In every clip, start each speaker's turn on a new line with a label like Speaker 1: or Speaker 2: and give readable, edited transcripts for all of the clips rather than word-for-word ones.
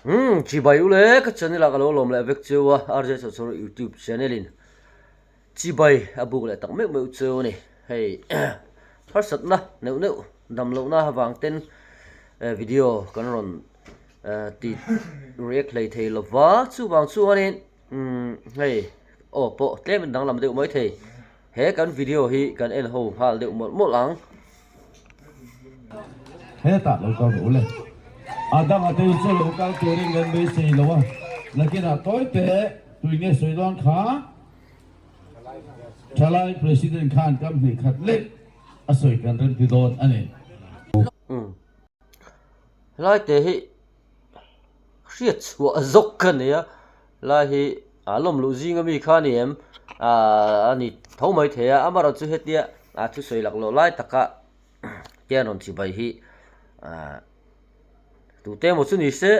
Speaker 1: Umm chibai u le ka channel ah ka lo lawm leh vek cheu a RJ Chawchawr youtube channel in chibai a buk leh tak meuh meuh cheu a ni hei harsatna neuh neuh dam lohna avang ten video kan rawn ti react hlei thei lova chuvang chuanin umm hei aw pawh tlem in danglam deuh mai thei he kan video hi kan en ho nghal deuh mawlh mawlh ang.
Speaker 2: Hetah lo kal rawh u le. A danga te chu lo kal turin kan beisei lo a, nakinah tawi te tui nge sawi dawn kha Thalai President khan kam hnih khat lek a sawi kan rem ti dawn a ni.
Speaker 1: Helai te hi hriat chhuah zawk ka nei a, helai hi a lawm luh zing ami kha a ni em ahh a ni tho mai thei a, amaherawhchu hetia a thusawi laklawh lai taka te an rawn chibai hi ahh tute emaw chu ni se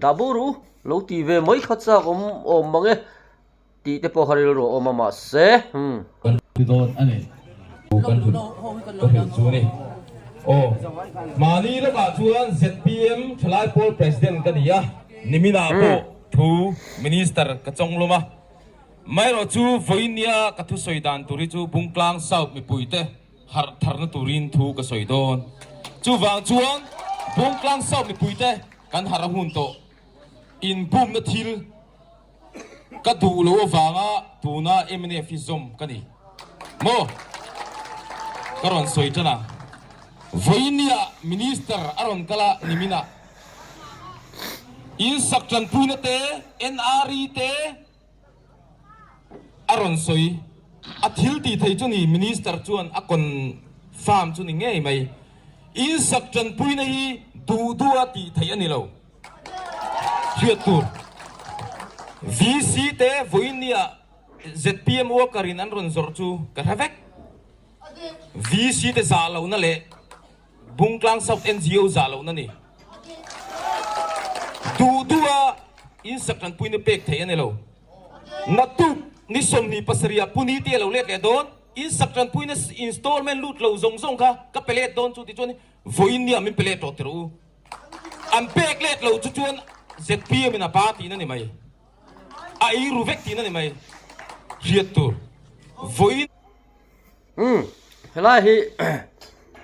Speaker 1: dah bo rawh u lo ti ve mai kha chak awm awm mang e. Tih te pawh kha rilru a awm a mahse umm.
Speaker 2: Kan ti dawn a ni.
Speaker 3: Kan hrilh ka hrilh chu a ni. Aw mahni lamah chuan zpm Thalai Pawl President ka ni a, niminah pawh thu Minister ka chawng lawm a. Amaherawh chu vawinia ka thusawi dan tur hi chu Bungtlang South mipuite harh tharna turin thu ka sawi dawn. Chuvang chuan Bungtlang South mipuite kan harh a hun tawh. Inbumna thil. Ka duh lo avanga tuna mnf hi zawm ka ni maw? Ka rawn sawi tan a, vawinia Minister a rawn kal a niminah insak tanpuina te, NRE te a rawn sawi. A thil tih thei chu ni Minister chuan a confirm chu ni ngei mai. Insak tanpuina hi duh duha tih theih a ni lo. Hriat tur. VC te vawinia zpm worker in an rawn zawrh chu ka hre vek. VC te zah lohna leh Bungtlang South NGO zah lohna ni. Duh duha insak tanpuina pek theih a ni lo. Naktuk ni 27 ah Puni te a lo let leh dawn. Insak tanpuina installment lut lo zawng zawng kha ka pe let dawn chu tichuan vawinia min pe let tawh tirh u. An pek let lo chu chuan zpm in a pa tihna ni mai, a ei ru vek tihna ni mai hriat tur vawiin.
Speaker 1: Umm helai hi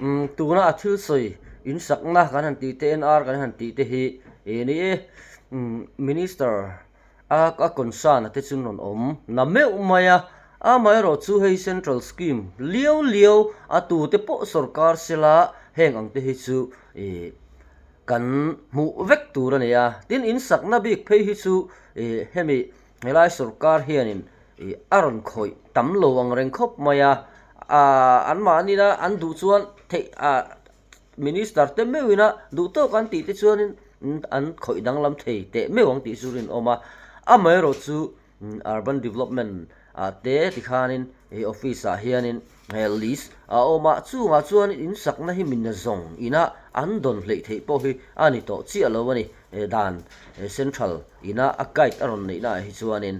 Speaker 1: umm tuna a thil sawi in sakna kan han tih te NR kan han tih te hi ih ni e umm minister a a concern a te chu rawn awm na meuh mai a amaherawh chu hei central scheme liau liau a tute pawh sawrkar sela heng ang te hi chu ih kan hmuh vek tur a ni a tin in sakna bik phei hi chu ih hemi helai sawrkar hianin ih a rawn khawih tam lo ang reng khawp mai a ah anmahni an duh chuan theih ah Minister te meuhin a duh tawk an tih te chuanin an khawih danglam thei teh meuh ang tih chu rinawm a, amaherawh chu Urban Development ah te tikhanin he office ah hianin he list a awm a, chungah chuan in sakna hi mina zawng ina an dawn hleih theih pawh hi a ni tawh chiah lo a ni, he dan central ina a guide a rawn neihna ah hi chuanin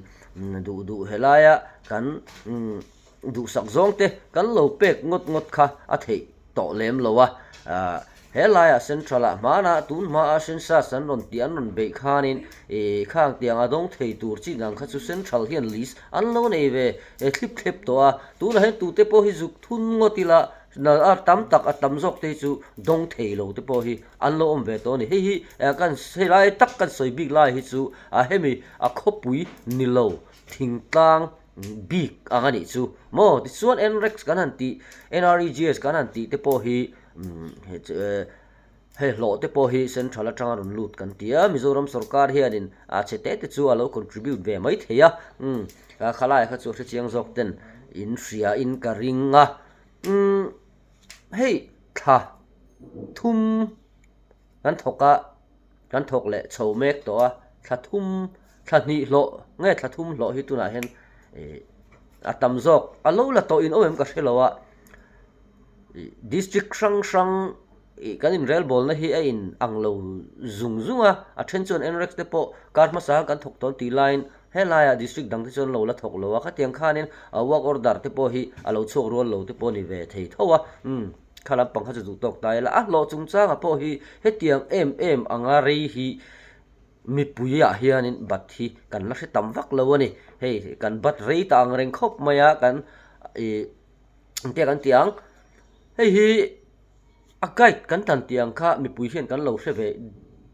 Speaker 1: duh duh helaia kan Duhsak zawngte kan lo pek ngawt ngawt kha a theih tawh lem lo a, he laiah Central ah hmanah tun hmaa census an rawn tih an rawn beih khanin ih khang tiang a dawng thei tur chin ang kha chu Central hian list an lo nei ve thlip thlep tawh a, tunah hian tute pawh hi zuk thun ngawt ila a tam tak a tam zawk te hi chu dawng thei lo te pawh hi an lo awm ve tawh a ni. Hei hi kan helai tak kan sawi bik lai hi chu a hemi a khawpui ni lo thingtlang bik ang a nih chu maw tichuan nregs kan han tih nregs kan han tih te pawh hi hei hlawh te pawh hi central atanga rawn lut kan ti a mizoram sorkar hianin a chhe te te chu a lo contribute ve mai thei a umm khalai kha chu hrechiang zawk ten in hria in ka ring a umm hei thla thum kan thawk a. Kan thawk leh chho mek tawh a, thla thum, thla hnih hlawh nge thla thum hlawh hi tunah hian ih a tam zawk a lo la tawh in awm em ka hre lo a, ih district hrang hrang ih kan inrelbawlna hi a in ang lo zung zung a, a then chuan NREX te pawh kar hmasa khan kan thawk tawh an tih laiin helaiah district dang te chuan lo la thawk lo a, khatiang khanin a work order te pawh hi a lo chhuak rual lo te pawh a ni ve thei tho a, umm. Kha lampang kha chu duh tawk ta ila, a hlawh chungchanga pawh hi hetiang em em anga rei hi Mipui ah hianin bat hi kan la hre tam vak lo a ni. Hei kan bat rei ta ang reng khawp mai a, kan ih engtia kan tih ang hei hi a guide kan tan tih ang kha mipui hian kan lo hre ve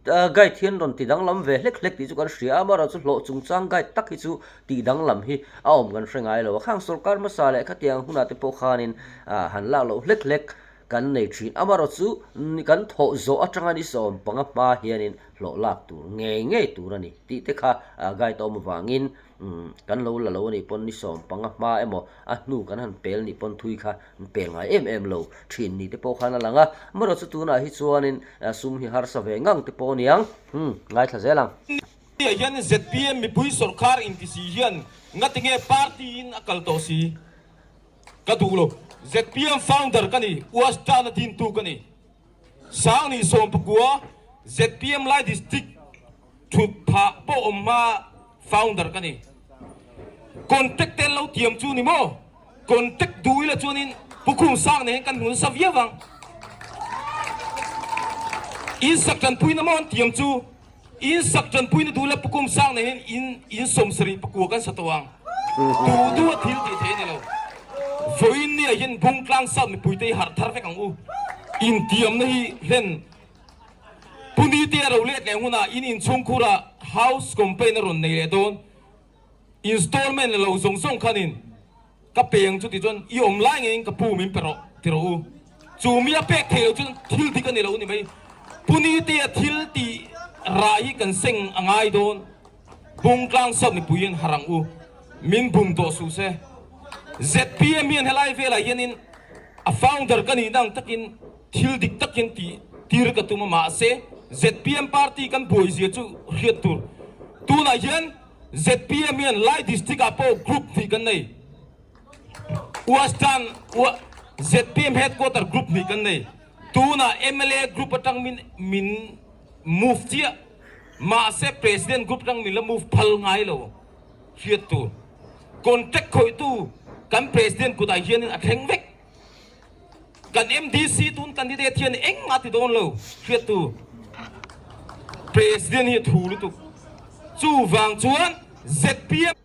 Speaker 1: a guide hian rawn ti danglam ve hlek hlek tih chu kan hria a, amaherawh chu hlawh chungchang guide tak hi chu tih danglam hi a awm kan hre ngai lo a. Khang sorkar hmasa leh khatiang hunah te pawh khanin ah han lak loh hlek hlek Kan nei thin. Amaherawhchu kan thawh zawh atanga ni 15 hma hianin hlawh lak tur ngei ngei tur a ni tih te kha guide a awm avangin kan lo la lo a nih pawn ni 15 hma emaw a hnu kan han pel nih pawn thui kha an pel ngai em em lo thin ni te pawh khan a lang a. Amaherawhchu tunah hi chuanin sum hi harsa ve ngang te pawh a niang. Umm ngaithla zel ang.
Speaker 3: Tia hian zpm mipui sawrkar inti si hian ngatinge party in a kal tawh si? Ka duh lo. Zpm founder ka ni, Uastana dintu ka ni. Sangni 19 zpm Lai District thut phah pawh awm hma founder ka ni. Contact te an lo tiam chu ni maw? Contact duh ila chuanin Pu Khum Sang nen hian kan hmu nasa viau ang. In sak tanpuina maw an tiam chu? In sak tanpuina duh ila Pu Khum Sang nen hian in in 79 kan sa tawh ang. Duh duh a thil tih theih a ni lo. Vawiin nia hian Bungtlang South mipuite hi harh thar vek ang u. Intiamna hi hlen Pu Nite a ro let leh hunah in inchhungkhurah House Campaign a rawn nei leh dawn. Installment la lo zawng zawng khanin ka pe ang chu ti chuan i awm lai ngeiin ka pu min pe rawh ti rawh u. Chu mi a pek thei lo chuan thil dik a ni lo ni mai. Pu Nitea thil tih rah hi kan seng a ngai dawn. Bungtlang sawt mipui hian harh ang u. Min bum tawh suh se. Zpm hian helai velah hianin a founder ka nihna ang takin thil dik tak hian tih tir ka tum a mahse zpm party kan buai zia chu hriat tur. Tunah hian zpm hian Lai district ah pawh group hnih kan nei. Western zpm headquarter group hnih kan nei. Tunah mla group atang min min move chiah. Mahse President group atang min la move phal ngai lo hriat tur. Contract khawihtu kan President kutah hianin a thleng vek. Kan MDC tun candidate hian engmah ti dawn lo hriat tur. President hi a thu lutuk. Chuvang chuan zpm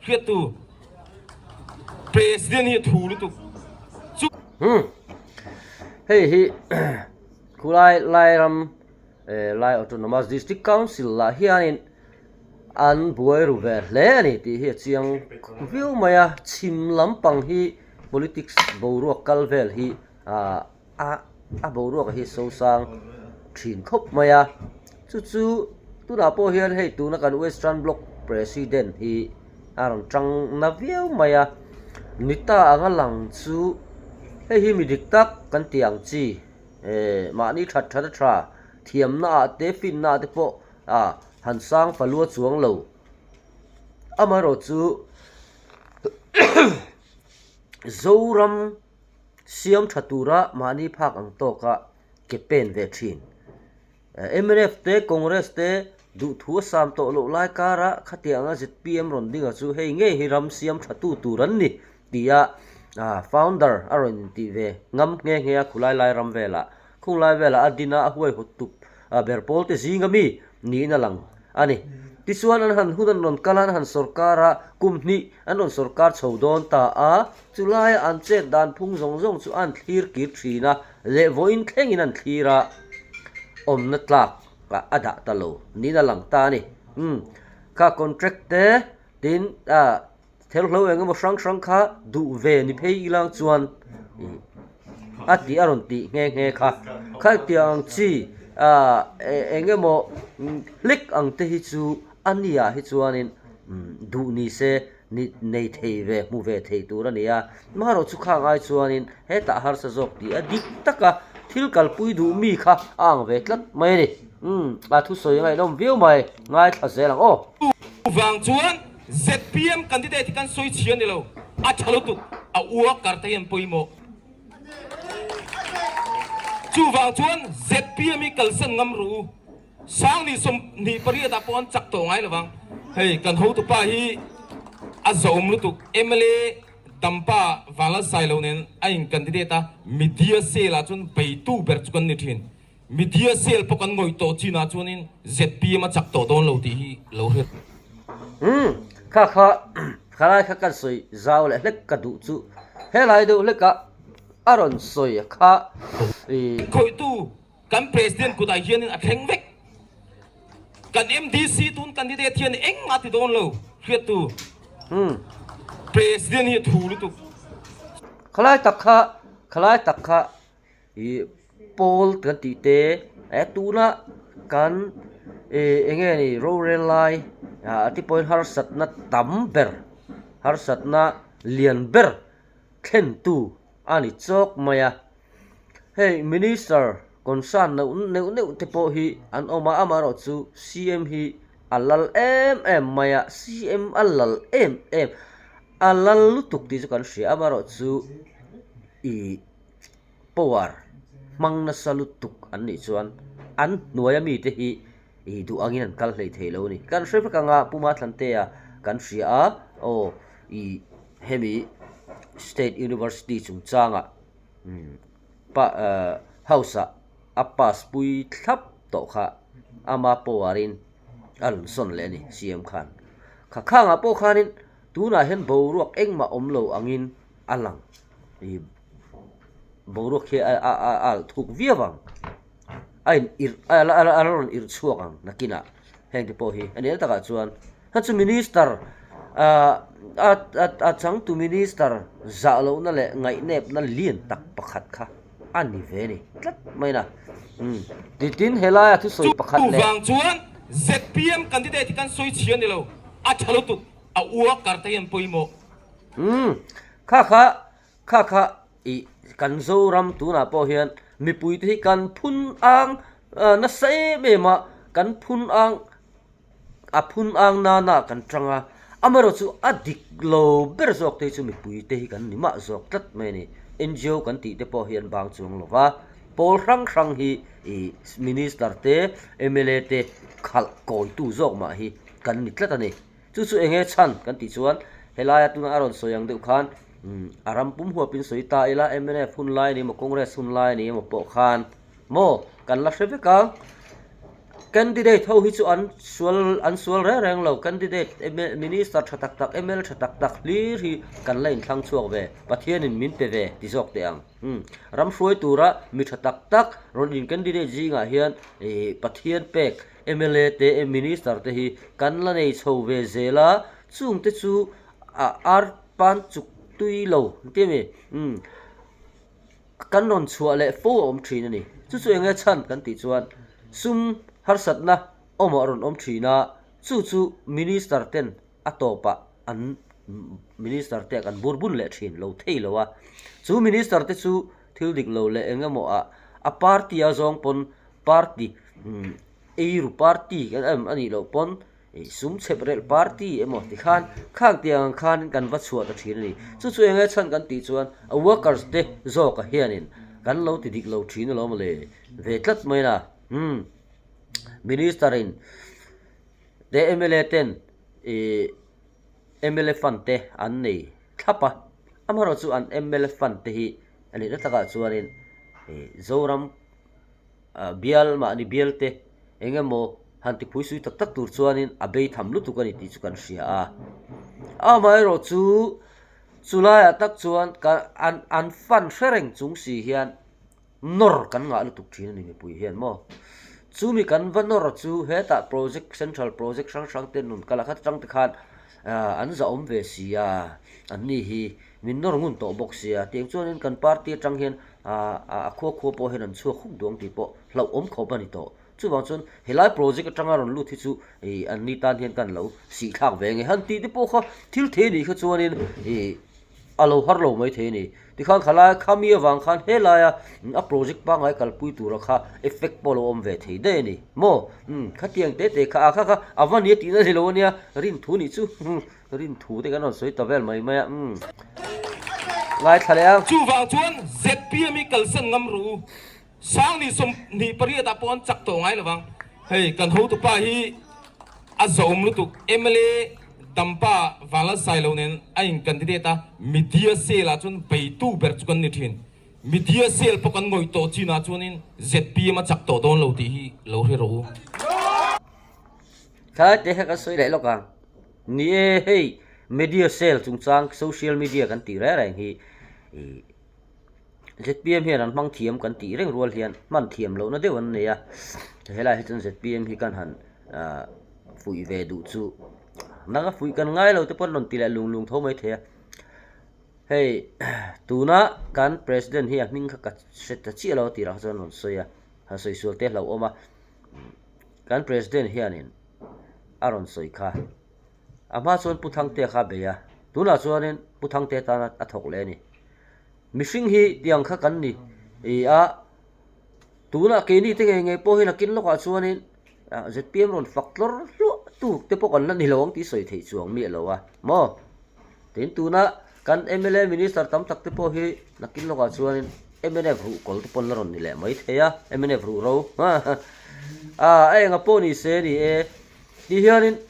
Speaker 3: hriat tur. President hi a thu lutuk. Chu.
Speaker 1: Hmm. Hei hi khulai Lairam Lai Autonomous District Council lah hianin An buai ru ve hle a ni tih hi a chiang viau mai a, chhim lampang hi politics boruak kal vel hi ah a a boruak hi so sang thin khawp mai a, chu chu tunah pawh hian hei tuna kan western block president hi a rawn tang na viau mai a, ni ta anga lang chu hei hi mi dik tak kan tih ang chi eh mahni that that a tha thiamna ah te finna ah te pawh A han sang falua chuang lo. Amaherawh chu Zoram siam tha tura mahni phak ang tawka ke pen ve thin. Mnf te Congress te duhthu a sam tawh loh lai kara khatianga zpm rawn dinga chu hei ngei hi ram siam tha tu tur an ni tia founder a rawn intih ve ngam nghe nghe a khulai lai ram velah Khung lai velah a din a, a huaihawt tup ber pawl te zinga mi niin a lang a ni. Tichuan an han hun an rawn kal a, an han sawrkar a, kum hnih an rawn sawrkar chho dawn ta a, chulaia an chet dan phung zawng zawng chu an thlir kir thin a, leh vawiin thlengin an thlir a, awmna tlak a dah ta lo niin a lang ta a ni. Umm, kha contract te tin ah. Therhlo eng emaw hrang hrang kha duh ve ni phei ilang chuan a tih a rawn tih nghe nghe kha. Khatiang ang chi eng emaw hlik ang te hi chu a nia hi chuanin duh ni se nei thei ve hmu ve thei tur a ni a. Marawh chu khang ai chuanin hetah harsa zawk tih a dik taka thil kalpui duh mi kha a ang ve tlat mai a ni. Umm a thusawi ngaihnawm viau mai ngaithla zel ang aw.
Speaker 3: Chuvang chuan zpm candidate hi kan sawi chhia ni lo, a tha lutuk, a worker te hi an pawimawh. Chuvang chuan zpm hi kalsan ngam rawh u, Sangni 28 ah pawh an chak tawh ngai lovang. Hei kan hotupa hi a zawm lutuk, mla Dampa Vanlalsailo nen a in candidate a, media cell ah chuan beitu ber chu kan ni thin. Media cell pawh kan ngawih tawh chinah chuanin zpm a chak tawh dawn lo tih hi lo hre.
Speaker 1: Umm, kha kha khalai kha kan sawi zau leh hlek ka duh chu helai deuh hlekah a rawn sawi kha i.
Speaker 3: Khawihtu kan President kutah hianin a thleng vek. Kan MDC tun candidate hian engmah ti dawn lo hriattu.
Speaker 1: Umm.
Speaker 3: President hi a thu lutuk.
Speaker 1: Khalai tak kha, khalai tak kha Ih pawl kan tih te eh tuna kan ih eng nge ni rorel lai ah te pawhin harsatna tam ber harsatna lian ber thlentu a ni chawk mai a hei minister concern neuh neuh neuh te pawh hi an awm a amaherawhchu C M hi a lal em em mai a C M a lal em em a lal lutuk tih chu kan hria amaherawhchu ih. Power hmang nasa lutuk an nih chuan an hnuaia mite hi ih duh angin an kal hlei thei lo a ni. Kan hre vek anga Puma Thlantea kan hria a, aw ih hemi State University chungchangah umm pa ah house ah a pass pui thlap tawh kha ama power in a rawn sawn leh a ni CM khan. Kha khangah pawh khanin tunah hian boruak engmah awm lo angin a lang ih. Boruak hi a a alh thuk viau ang a in irh a la a rawn irh chhuak ang nakinah heng te pawh hi a nih takah chuan hna chu minister ah a a changtu minister zah lohna leh ngaihnepna lian tak pakhat kha a ni ve a ni tlat mai na umm tin helaia thusawi pakhat leh.
Speaker 3: Chuvang chuan zpm candidate hi kan sawi chhia ni lo a tha lutuk a worker te hian pawimawh.
Speaker 1: Umm kha kha Kha kha ih kan Zoram tunah pawh hian mipuite hi kan phun ang nasa em em a, kan phun ang a phun ang nana kan tang a, amaherawh chu a dik lo ber zawk te hi chu mipuite hi kan ni mah zawk tlat mai a ni. NGO kan tih te pawh hi an bang chuang lo va, pawl hrang hrang hi ih minister te mla te khalh kawitu zawk mah hi kan ni tlat a ni. Chu chu enge chhan kan tih chuan helaia tuna a rawn sawi ang deuh khan a ram pum huapin sawi ta ila mnf hun lai a ni emaw Congress hun lai a ni emaw pawh khan maw kan la hre vek ang. Candidate ho hi chu an sual an sual reng reng lo candidate minister tha tak tak mla tha tak tak hlir hi kan la inthlang chhuak ve Pathianin min pe ve ti zawk teh ang. Ram hruai tura mi tha tak tak rawn in candidate zingah hian Pathian pek Mla te, Minister te hi kan la nei chho ve zel a, chung te chu a ar pan chuk tui lo an ti a mi? Umm kan rawn chhuah leh fo a awm thin a ni. Chu chu enge chhan kan tih chuan sum harsatna awmah a rawn awm thin a, chu chu Minister ten a tawpah an Minister te kan bur bun leh thin lo thei lo a, chu Minister te chu thil dik lo leh eng emaw ah a party a zawng pawn Party eiru party kan em a nih loh pawn sum chhep relh party emaw ti khan khang tiang ang khan kan va chhuah ta thin a ni. Chu chu enge chhan kan tih chuan a workers te zawk a hianin kan lo ti dik lo thin alawm le ve tlat mai na. Umm Minister in te mla ten ih mla fund te an nei thlap a, amaherawhchu chu an mla fund te hi a nihna takah chuanin ih Zoram bial mahni bial te eng emaw han ti phuisui tak tak tur chuanin a bei tham lutuk a ni tih chu kan hria a. Amaherawh chu chulaiah tak chuan ka an an fan hre reng chung si hian nawr kan ngah lutuk thin a ni mipui hian maw. Chumi kan va nawr chu hetah project central project hrang hrang te nun kal a khat atang te khan an zahawm ve si a anni hi min nawr ngun tawh bawk sia tiang chuanin kan party atang hian a khua khua pawh hian an chhuak huk duang tih pawh hlauhawm khawp a ni tawh. Chuvang chuan helai project atanga rawn lut hi chu ih an ni tan hian kan lo sih thlak ve nge han tih te pawh kha thil thei anih kha chuanin ih a lo har lo mai thei a ni. Tikhan khalai khami avang khan helaia a project pangngai kalpui tura kha effect pawh a lo awm ve thei daih a ni maw? Umm khatiang te te kha a kha kha a va nia tihna a ni lo ania rinthu nih chu. Rin thu te kan rawn sawi ta vel mai mai a, umm. Ngaithla leh ang.
Speaker 3: Chuvang chuan zpm hi kalsan ngam ru u. Sangni 28 ah pawh an chak tawh ngai lovang. Hei kan hotupa hi a zawm lutuk. Mla Dampa Vanlalsailo nen a in candidate a, media cell ah chuan beitu ber chu kan ni thin. Media cell pawh kan ngawih tawh chinah chuanin zpm a chak tawh dawn lo tih hi lo hre rawh u.
Speaker 1: Thlai te kha kan sawi leh lawk ang. Ni e, hei media cell chungchang social media kan tih reng reng hi ih zpm hian an hmang thiam kan tih reng rual hian hman thiam lohna deuh an nei a. Helai hi chuan zpm hi kan han ah fuih ve duh chu nanga fuih kan ngai lo te pawh an rawn ti leh lung lung tho mai thei a. Hei tuna kan president hi a hming kha ka hre ta chiah lo a tirah kha chuan rawn sawi a, han sawi sual te hlauhawm a, kan president hianin a rawn sawi kha a hma chuan Pu Thangtea kha a bei a, tunah chuanin Pu Thangtea tan a thawk leh a ni. Mihring hi tiang kha kan ni i a, tunah keini te ngei ngei pawh hi nakin lawkah chuanin zpm rawn fak tlawr hluah tu te pawh kan la ni lo ang tih sawi theih chuang miah lo a maw? Tin tuna kan mla minister tam tak te pawh hi nakin lawkah chuanin mnf ruh kawl te pawn la rawn ni leh mai thei a, mnf ruh ro a a enga pawh ni se ni e ti hianin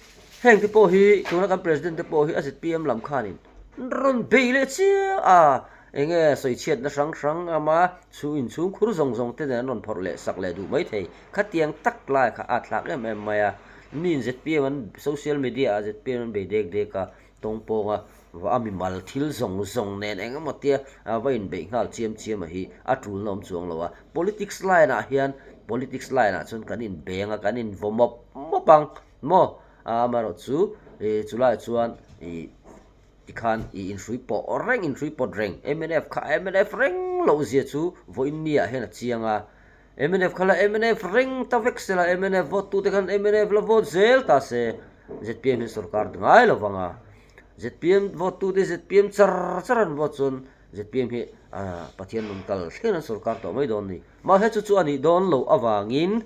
Speaker 1: heng te pawh hi tuna kan president te pawh hi a zpm lam khanin rawn bei leh chiah a enge sawichhiatna hrang hrang ama chhu inchhung khur zawng zawng te nen an rawn phawrh leh sak leh duh mai thei khatiang tak lai kha a thlak em em mai a miin zpm an social media ah zpm an bei dek dek a. Tawngpawnga va a mimal thil zawng zawng nen eng emaw tia va inbeih nghal chiam chiam a hi a tulna awm chuang lo a. Politics line ah hian politics line ah chuan kan inbeng a, kan invaw mawp mawp ang maw? Amaherawh chu chulaiah chuan ih tikhan ih inhrui pawh reng inhrui pawt reng mnf kha mnf reng loh zia chu vawiin ni ah hian a chiang a. Mnf kha la mnf reng ta vek se la, mnf vote tute khan mnf la vote zel ta se, zpm hi sorkar ti ngai lo vang a, zpm vote tute zpm char char an vote chuan zpm hi Pathian rawn kal thleng an sorkar tawh mai dawn a ni. Mahse chu chu a nih dawn loh avangin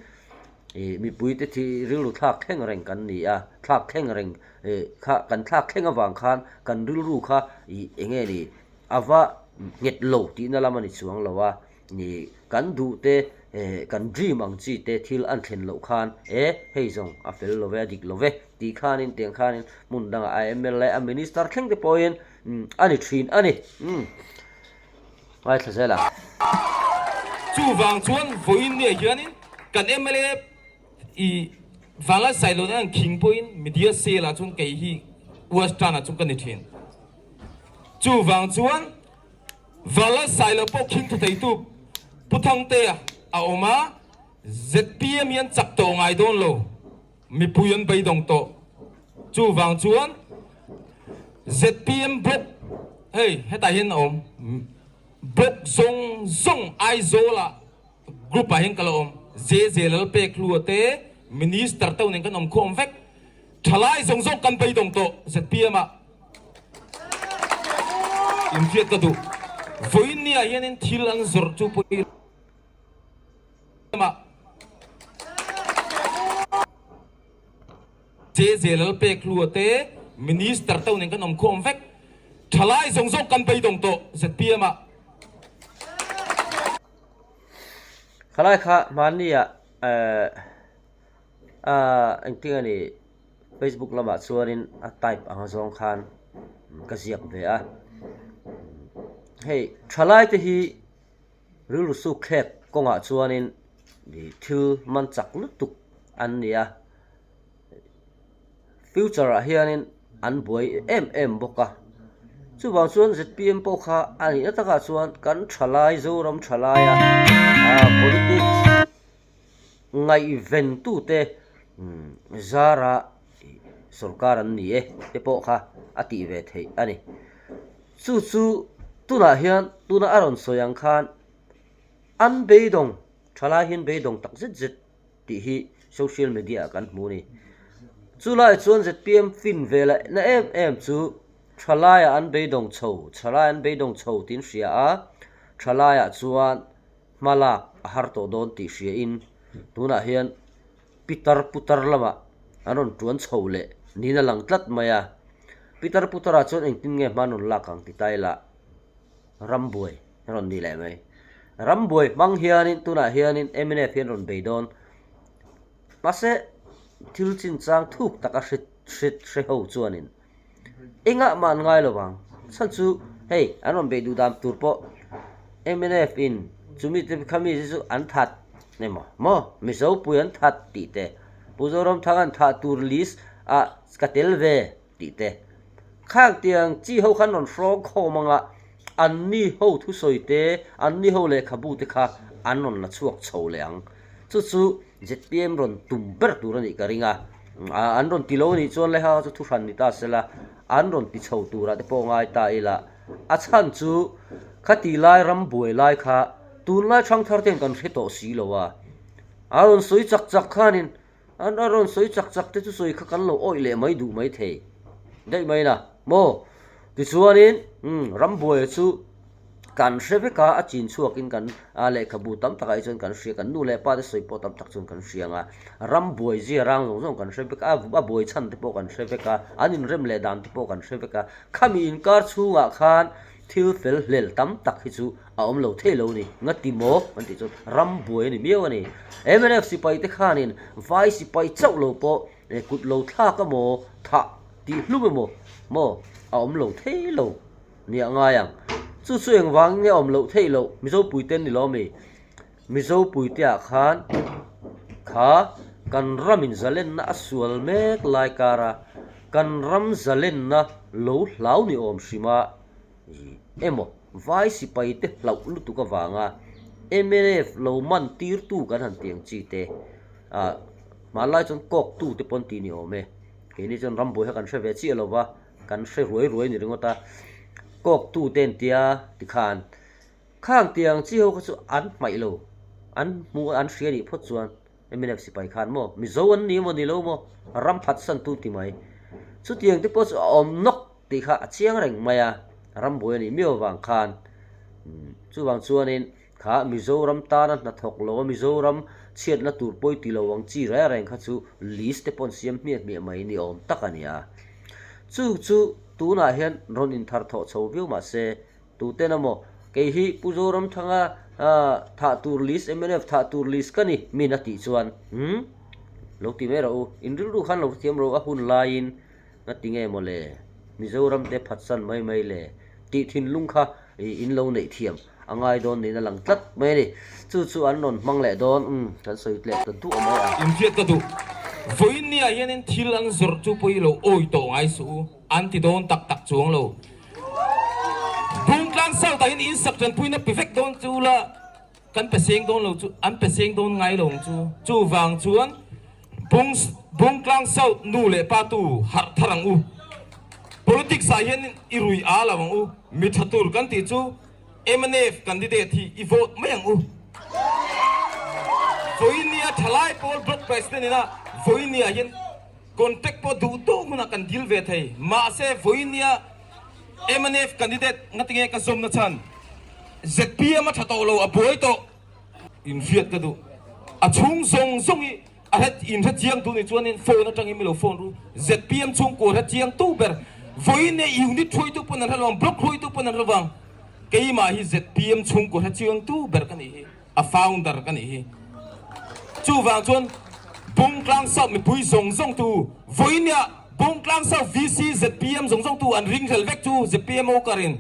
Speaker 1: ih mipui te thi rilru thlak thleng reng kan ni a, thlak thleng reng ih kha kan thlak thleng avang khan kan rilru kha ih eng nge ni a va nghet lo tihna lam a ni chuang lo a. Ni, kan duh te, kan dream ang chi te thil an thlen loh khan, e, hei zawng a fel lo ve, a dik lo ve, tih khanin tiang khanin hmun dangah a mla a minister thleng te pawhin a ni thin a ni. Umm. Ngaithla zel ang.
Speaker 3: Chuvang chuan vawiin nia hianin kan mla i Vanlai Sailawna an khing pawhin media cell ah chuan kei hi Western ah chuan ka ni thin. Chuvang chuan Vala Sailo pawh khing tha theitu Pu Thangtea a awm a, zpm hi an chak tawh ngai dawn lo, mipui an beidawng tawh. Chuvang chuan zpm block hei hetah hian a awm, block zawng zawng Aizawlah group ah hian ka la awm, JJ Lalpekhlua te Minister to nen kan awm khawm vek, thalai zawng zawng kan beidawng tawh zpm ah. Inhriat ka duh. Vawiin ni ah hianin thil an zawrh chu pawi lamah JJ Lalpekhlua te Minister to nen kan awm khawm vek. Thalai zawng zawng kan beidawng tawh zpm ah.
Speaker 1: Khalai kha hmanni ah eh ah engtin a ni. Facebook lamah chuanin a type anga zawng khan ka ziak ve a, hei thalai te hi rilru suk thlek kawngah chuanin thil man chak lutuk an ni a, future ah hianin an buai em em bawk a, chuvang chuan zpm pawh kha a nihna takah chuan kan thalai Zoram thalaia politics Ngaihventute zara sorkar an ni e te pawh kha a tih ve theih a ni. Chu chu tunah hian tuna a rawn sawi ang khan an beidawng thalai hian beidawng tak zet zet tih hi social media ah kan hmu a ni. Chu laiah chuan zpm fin ve leh na em em chu thalaiah an beidawng chho thalai an beidawng chho tiin hria a, thalaiah chuan Hma lak a har tawh dawn tih hria in tunah hian pitar putar lamah an rawn tuan chho leh niin a lang tlat mai a. Pitar putar ah chuan engtin nge hma an rawn lak ang ti ta ila rambuai a rawn ni leh mai. Rambuai hmang hianin tunah hianin mnf hi an rawn bei dawn. Mahse thil chinchang thuk taka hre hre hre ho chuanin. Engah mah an ngai lo vang. Chhan chu hei an rawn beih duh dan tur pawh Mnf in chumi te khami te chu an that emaw maw Mizo pui an that tih te Pu Zoramthanga'n thah tur list ah ka tel ve tih te khang tiang chi ho khan rawn hrawng khawm anga anni ho thusawi te anni ho lehkhabu te kha an rawn la chhuak chho leh ang. Chu chu zpm rawn tum ber tur a nih ka ring a, an rawn ti lo a nih chuan lehkha kha chu thuhran ni ta sela an rawn ti chho turah te pawh ngai ta ila. A chhan chu khati lai ram buai lai kha tunlai thangthar ten kan hre tawh si lo a, a rawn sawi chak chak khanin an a rawn sawi chak chak te chu sawi kha kan lo awih leh mai duh mai thei daih mai na maw? Tichuanin ram buaia chu kan hre vek a, a chin chhuakin kan a lehkhabu tam takah hi chuan kan hria, kan nu leh pa te sawi pawh tam tak chuan kan hria ang a, ram buai zia rang zawng zawng kan hre vek a, a buai chhan te pawh kan hre vek a, an inrem leh dan te pawh kan hre vek a, khami inkar chhungah khan thil fel hlel tam tak hi chu a awm lo thei lo a ni, ngati maw an tih chuan ram buai a ni miau a ni. Mnf sipai te khanin vai sipai chauh lo pawh kut lo thlak emaw thah tih hlum emaw maw a awm lo thei lo. Nia ngai ang. Chu chu engvangin nge awm loh theih loh Mizo puite an ni lo ami? Mizo puiteah khan kha kan ramin zalenna a sual mek lai kara kan ram zalenna lo hlau ni awm hrim a emaw vai sipai te hlauh lutuk avanga mnf lo man tirtu kan han ti ang chi te ah hmanlai chuan kawktu te pawn tih ni awm e. Keini chuan rambuai kha kan hre ve chiah lo va. Kan hre ruai ruai ni ringawt a, kawk tu te an tia tikhan khang tiang chi ho kha chu an hmaih lo, an hmu an hria nih phawt chuan mnf sipai khan maw Mizo an ni maw ni lo maw ram phatsan tu ti mai. Chutiang te pawh chu a awm nawk tih kha a chiang reng mai a, ram buai a nih miau avang khan chuvang chuanin kha Mizoram tana hnathawk lo a Mizoram chhiatna tur pawi ti lo ang chi reng reng kha chu list te pawh an siam hmiah hmiah mai ni awm tak a ni a. Chu chu tunah hian rawn inthar thawh chho viau mah se tuten emaw kei hi Pu Zoramthanga thah tur list mnf thah tur list ka ni min a tih chuan umm lo ti mai rawh u in rilru khan lo hrethiam rawh u a hun laiin Nga ti nge maw le? Mizoram te phatsan mai mai le tih thinlung kha in lo neih thiam a ngai dawn niin a lang tlat mai a ni. Chu chu an rawn hmang leh dawn, umm kan sawi tleh ta duh mai a.
Speaker 3: Inhriat ka duh. Vawiinniah hianin thil an zawrh chu pawi lo awi tawh ngai suh u, an ti dawn tak tak chuang lo. Bungtlang South ah hian in sak tanpuina pe vek dawn chu la kan pe seng dawn lo chu, an pe seng dawn ngai lo ang chu. Chuvang chuan Bung Bungtlang South nu leh pa tu harh thar ang u. Politics ah hian i rui a lo ang u. Mi tha tur kan tih chu mnf candidate hi i vote mai ang u. Vawinia thalai pawl block president ina vawinia hian contact pawh duh duh hunah kan dil ve thei. Mahse vawinia mnf candidate ngatinge ka zawmna chhan zpm a tha tawh lo a buai tawh. Inhriat ka duh. A chhung zawng zawng hi a hre inhre chiang tu ni chuanin phone atangin mi lo phone ru. Zpm chhungkua hre chiang tu ber. Vawiin e unit hruaitu pawn an hre lo ang, block hruaitu pawn an hre lo ang. Keimah hi zpm chhungkua hre chiang tu ber ka nih hi. A founder ka nih hi. Chuvang chuan Bungtlang South mipui zawng zawng tu vawiin nia Bungtlang South VC zpm zawng zawng tu an ringhlel vek chu zpm worker in.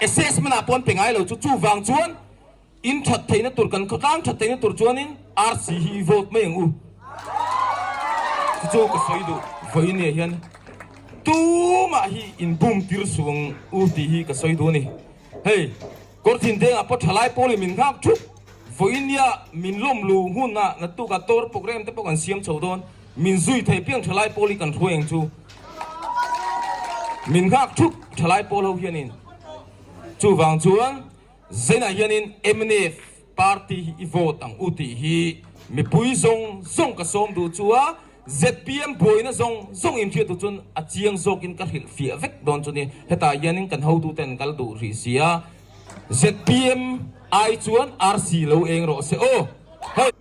Speaker 3: Assessment ah pawh an pe ngai lo chu chuvang chuan in that theihna tur kan khawtlang that theihna tur chuanin RC hi i vote mai ang u. Chu chu ka sawi duh vawiin ah hian tumah hi in bum tir suh ang u tih hi ka sawi duh a ni. Hei Kawrthin dengah pawh thalai pawlin min nghak thup vawiin ah min lawm lu hunah naktukah tour programme te pawh kan siam chho dawn. Min zui thei piang thalai pawl hi kan hruai ang chu. Min nghak thup thalai pawl ho hianin. Chuvang chuan Zainah hianin mnf party hi i vote ang u tih hi mipui zawng zawng ka sawm duh chu a, zpm buaina zawng zawng inhriat duh chuan a chiang zawkin ka hrilh fiah vek dawn chu ni. Hetah hianin kan hotuten kal duh rih si a, zpm ai chuan RC lo eng rawh se aw. Hei.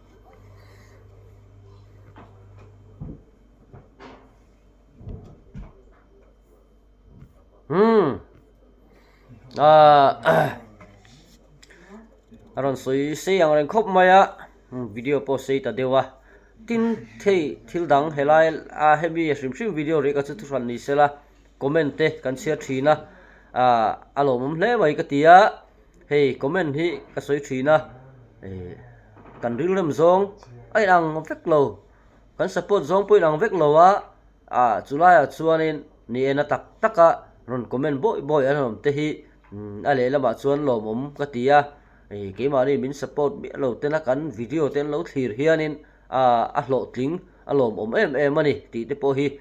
Speaker 1: Umm ahh a rawn sawi sei ang reng khawp mai a video pawh sei ta deuh a tin thei thil dang helai a hemi hrim hrim video rih kha chu thuhran ni sela comment te kan chhiar thin a. A lawmawm hle mai ka ti a, hei comment hi ka sawi thin a, kan rilrem zawng a inang vek lo, kan support zawng pawh a inang vek lo a, chulaiah chuanin ni ena tak taka rawn comment bawi bawi an awm te hi a lehlamah chuan lawmawm ka ti a, keimahni min support miah lo tena kan video te an lo thlir hianin a hlawhtling a lawmawm em em a ni tih te pawh hi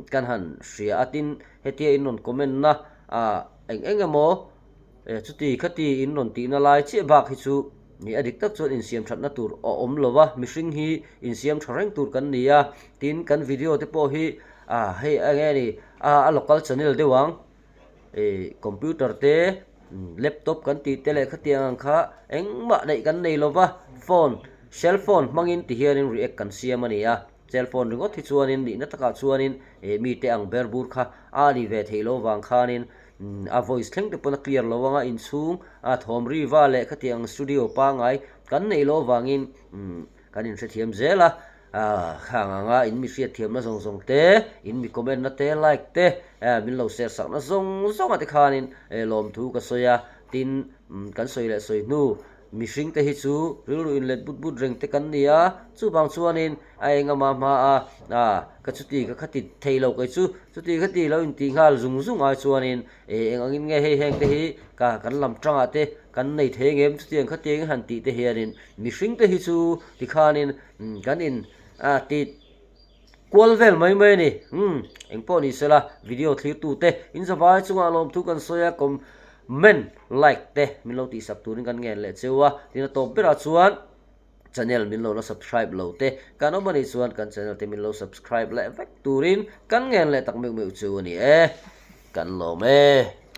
Speaker 1: Kan han hria a, tin hetia in rawn comment na ah eng eng emaw chuti khati in rawn tihna lai chiah bak hi chu ni a dik tak chuan insiam thatna tur a awm lo va, mihring hi insiam tha reng tur kan ni a, tin kan video te pawh hi ah hei eng nge ni a local channel deuh ang. Ih computer te laptop kan tih te leh khatiang ang kha engmah neih kan nei lova phone cell phone hmangin ti hianin react kan siam a ni a cell phone ringawt hi chuanin nihna takah chuanin ih mite ang ber bur kha a ni ve theih loh vang khanin a voice thleng te pawn a clear lo anga inchhung a thawm ri va leh khatiang studio pangngai kan neih loh vangin Kan inhrethiam zel a, khang anga in mi hriatthiamna zawng zawng te, in mi comment na te, like te, min lo share sakna zawng zawng a te khanin lawmthu ka sawi a, tin kan sawi leh sawi hnu mihring te hi chu rilru inlet but but reng te kan ni a, chuvang chuanin a eng ama hma a ka chuti ka khati thei lo kei chu chuti khati lo intih nghal zung zung ai chuanin Eng angin nge hei heng te hi ka kan lam tangah te kan nei thei ang em chutiang khatiang han tih te hianin mihring te hi chu tikhanin kan in a ti kual vel mai mai a ni. Umm engpawh ni sela video thlir tu te in zavai chungah lawmthu kan sawi a comment like te min lo tihsak turin kan ngen leh cheu a tin a tawp berah chuan Channel min lo la subscribe lo te kan awm anih chuan kan channel te min lo subscribe leh vek turin kan ngen leh tak meuh meuh chu a ni e. Kan lawm e.